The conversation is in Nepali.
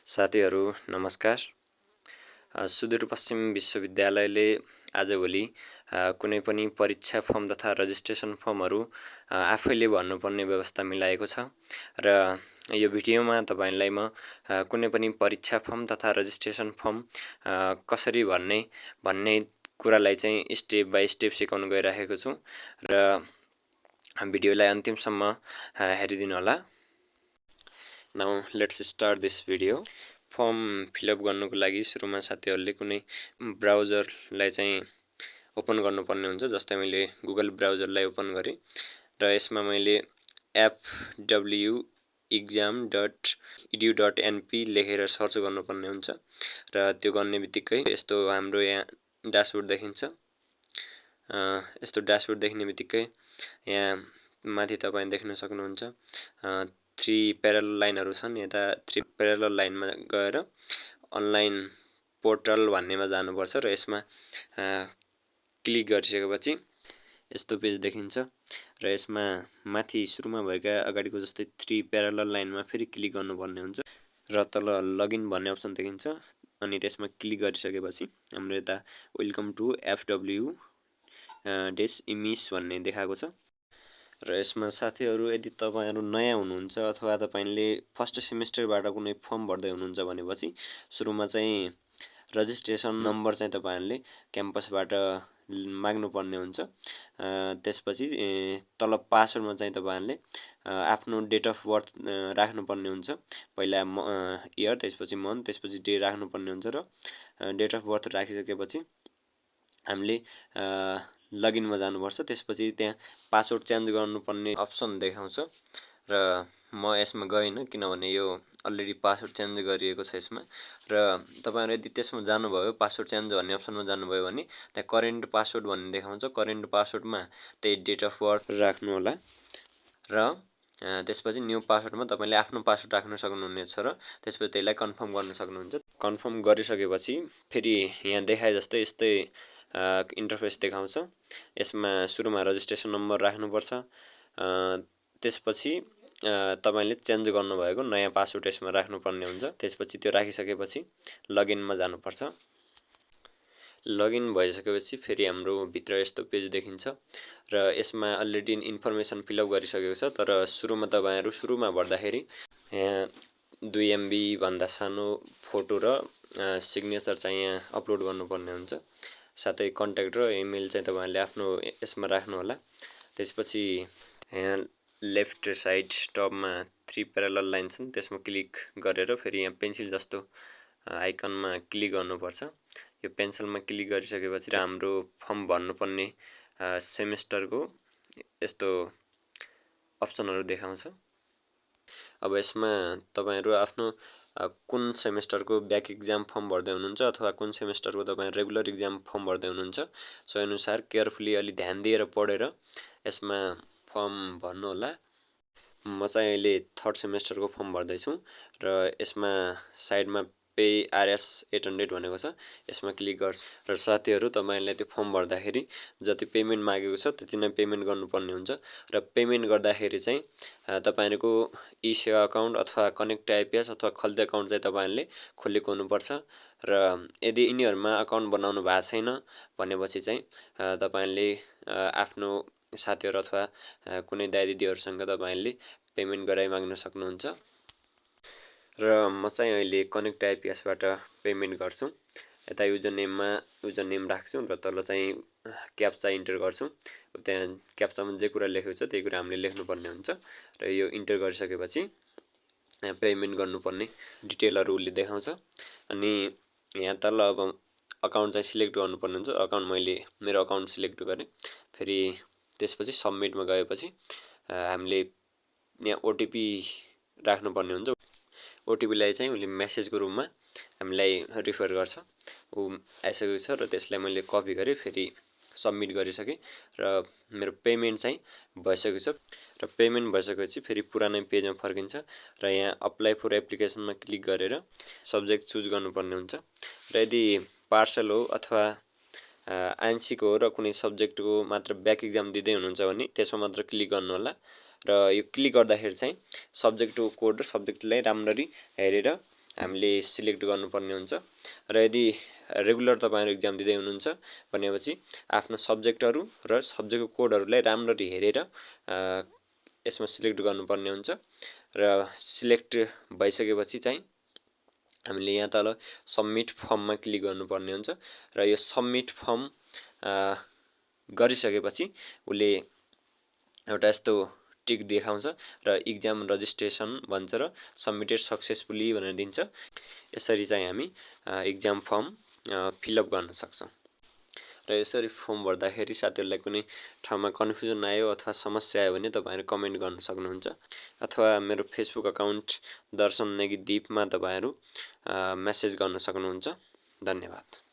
साथीहरू नमस्कार। सुदूरपश्चिम विश्वविद्यालयले आजभोलि कुनै पनि परीक्षा फर्म तथा रजिस्ट्रेसन फर्महरू आफैले भर्नुपर्ने व्यवस्था मिलाएको छ र यो भिडियोमा तपाईलाई म कुनै पनि परीक्षा फर्म तथा रजिस्ट्रेसन फर्म कसरी भर्ने भन्ने कुरालाई चाहिँ स्टेप बाइ स्टेप सिकाउन गइरहेको छु र भिडियोलाई अन्तिमसम्म हेरिदिनु होला। Now let's start this video. Form fill up गर्नुको लागि सुरुमा साथीहरूले कुनै ब्राउजरलाई चाहिँ ओपन गर्नुपर्ने हुन्छ। जस्तै मैले गुगल ब्राउजरलाई ओपन गरेँ र यसमा मैले fwexam.edu.np लेखेर सर्च गर्नुपर्ने हुन्छ र त्यो गर्ने बित्तिकै यस्तो हाम्रो यहाँ ड्यासबोर्ड देखिन्छ। यस्तो ड्यासबोर्ड देखिने बित्तिकै यहाँ माथि तपाईं देख्न सक्नुहुन्छ 3 प्यारल लाइनहरु छन्। यता 3 प्यारल लाइनमा गएर अनलाइन पोर्टल भन्नेमा जानुपर्छ र यसमा क्लिक गरिसकेपछि यस्तो पेज देखिन्छ र यसमा माथि सुरुमा भएका अगाडिको जस्तै 3 प्यारल लाइनमा फेरि क्लिक गर्नुपर्ने हुन्छ र तल लगइन भन्ने अप्सन देखिन्छ। अनि त्यसमा क्लिक गरिसकेपछि हाम्रो यता वेलकम टु fw-emis भन्ने देखाएको छ र यसमा साथीहरु यदि तपाईहरु नयाँ हुनुहुन्छ अथवा तपाईले फर्स्ट सेमेस्टरबाट कुनै फर्म भर्दै हुनुहुन्छ भनेपछि सुरुमा चाहिँ रजिस्ट्रेसन नम्बर चाहिँ तपाईहरुले क्याम्पसबाट माग्नुपर्ने हुन्छ। त्यसपछि तल पासवर्डमा चाहिँ तपाईहरुले आफ्नो डेट अफ बर्थ राख्नुपर्ने हुन्छ। पहिला इयर, त्यसपछि मन्थ, त्यसपछि डे राख्नुपर्ने हुन्छ र डेट अफ बर्थ राखिसकेपछि हामीले लगइनमा जानुपर्छ। त्यसपछि त्यहाँ पासवर्ड चेन्ज गर्नुपर्ने अप्सन देखाउँछ र म यसमा गएन किनभने यो अलरेडी पासवर्ड चेन्ज गरिएको छ यसमा। र तपाईहरु यदि त्यसमा जानुभयो पासवर्ड चेन्ज भन्ने अप्सनमा जानुभयो भने त्यहाँ करेन्ट पासवर्ड भन्ने देखाउँछ। करेन्ट पासवर्डमा त्यही डेट अफ बर्थ राख्नु होला र त्यसपछि न्यू पासवर्डमा तपाईले आफ्नो पासवर्ड राख्न सक्नुहुनेछ र त्यसपछि त्यसलाई कन्फर्म गर्न सक्नुहुन्छ। कन्फर्म गरिसकेपछि फेरि यहाँ देखाए जस्तै यस्तै इन्टरफेस देखाउँछ। यसमा सुरुमा रजिस्ट्रेसन नम्बर राख्नुपर्छ। त्यसपछि तपाईले चेन्ज गर्नुभएको नयाँ पासवर्ड यसमा राख्नुपर्ने हुन्छ। त्यसपछि त्यो राखिसकेपछि लगइनमा जानुपर्छ। लगइन भइसकेपछि फेरि हाम्रो भित्र यस्तो पेज देखिन्छ र यसमा अलरेडी इन्फर्मेसन फिलअप गरिसकेको छ। तर सुरुमा तपाईहरु सुरुमा भर्दाखेरि यहाँ 2 MB भन्दा सानो फोटो र सिग्नेचर चाहिँ यहाँ अपलोड गर्नुपर्ने हुन्छ। साथै कन्ट्याक्ट र इमेल चाहिँ तपाईहरुले आफ्नो यसमा राख्नु होला। त्यसपछि यहाँ लेफ्ट साइड टपमा 3 प्यारलल लाइन छन्, त्यसमा क्लिक गरेर फेरि यहाँ पेन्सिल जस्तो आइकनमा क्लिक गर्नुपर्छ। यो पेन्सिलमा क्लिक गरिसकेपछि हाम्रो फर्म भर्नुपर्ने सेमेस्टरको यस्तो अप्सनहरु देखाउँछ। अब यसमा तपाईहरु आफ्नो कुन सेमेस्टरको ब्याक एक्जाम फर्म भर्दै हुनुहुन्छ अथवा कुन सेमेस्टरको तपाईहरु रेगुलर एक्जाम फर्म भर्दै हुनुहुन्छ सो अनुसार केयरफुली अलि ध्यान दिएर पढेर यसमा फर्म भर्नु होला। म चाहिँ अहिले 3rd सेमेस्टरको फर्म भर्दै छु र यसमा साइडमा पे RS 800 भनेको छ, यसमा क्लिक गर्छु र साथीहरु तपाईहरुले त्यो फर्म भर्दाखेरि जति पेमेन्ट मागेको छ त्यति नै पेमेन्ट गर्नुपर्ने हुन्छ र पेमेन्ट गर्दाखेरि चाहिँ तपाईहरुको ई-सेवा अकाउन्ट अथवा कनेक्ट आइपीएस अथवा खल्ती अकाउन्ट चाहिँ तपाईहरुले खोलेको हुनुपर्छ र यदि यिनीहरुमा अकाउन्ट बनाउनु भएको छैन भनेपछि चाहिँ तपाईहरुले आफ्नो साथीहरु अथवा कुनै दाइ दिदीहरुसँग तपाईहरुले पेमेन्ट गराइ माग्न सक्नुहुन्छ। र म चाहिँ अहिले कनेक्ट आइपीएसबाट पेमेन्ट गर्छु। यता युजर नेम राख्छु र तल चाहिँ क्याप्चा इन्टर गर्छु। त्यहाँ क्याप्चामा जे कुरा लेखेको छ त्यही कुरा हामीले लेख्नुपर्ने हुन्छ र यो इन्टर गरिसकेपछि यहाँ पेमेन्ट गर्नुपर्ने डिटेलहरु उले देखाउँछ। अनि यहाँ तल अब अकाउन्ट चाहिँ सिलेक्ट गर्नुपर्ने हुन्छ। अकाउन्ट मैले मेरो अकाउन्ट सिलेक्ट गरेँ। फेरि त्यसपछि सबमिटमा गएपछि हामीले यहाँ ओटीपी राख्नुपर्ने हुन्छ। ओटीपीलाई चाहिँ उले मेसेजको रूपमा हामीलाई रिफर गर्छ। उ आइसकेको छ र त्यसलाई मैले कपी गरे फेरि सबमिट गरिसके र मेरो पेमेन्ट चाहिँ भइसकेको छ र पेमेन्ट भइसकेपछि फेरि पुरानै पेजमा फर्किन्छ र यहाँ अप्लाई फर एप्लिकेसनमा क्लिक गरेर सब्जेक्ट चुज गर्नुपर्ने हुन्छ र यदि पार्सल हो अथवा आंशिक हो र कुनै सब्जेक्टको मात्र ब्याक एक्जाम दिँदै हुनुहुन्छ भने त्यसमा मात्र क्लिक गर्नु होला र यो क्लिक गर्दाखेरि चाहिँ सब्जेक्टको कोड र सब्जेक्टलाई राम्ररी हेरेर हामीले सिलेक्ट गर्नुपर्ने हुन्छ। र यदि रेगुलर तपाईँहरू इक्जाम दिँदै हुनुहुन्छ भनेपछि आफ्नो सब्जेक्टहरू र सब्जेक्टको कोडहरूलाई राम्ररी हेरेर यसमा सिलेक्ट गर्नुपर्ने हुन्छ। र सिलेक्ट भइसकेपछि चाहिँ हामीले यहाँ तल सबमिट फर्ममा क्लिक गर्नुपर्ने हुन्छ। र यो सबमिट फर्म गरिसकेपछि उसले एउटा यस्तो टिक देखाउँछ र इक्जाम रजिस्ट्रेसन भन्छ र सबमिटेड सक्सेसफुली भनेर दिन्छ। यसरी चाहिँ हामी इक्जाम फर्म फिलअप गर्न सक्छौँ। र यसरी फर्म भर्दाखेरि साथीहरूलाई कुनै ठाउँमा कन्फ्युजन आयो अथवा समस्या आयो भने तपाईँहरू कमेन्ट गर्न सक्नुहुन्छ, अथवा मेरो फेसबुक अकाउन्ट दर्शन नेगी दीपमा तपाईँहरू मेसेज गर्न सक्नुहुन्छ। धन्यवाद।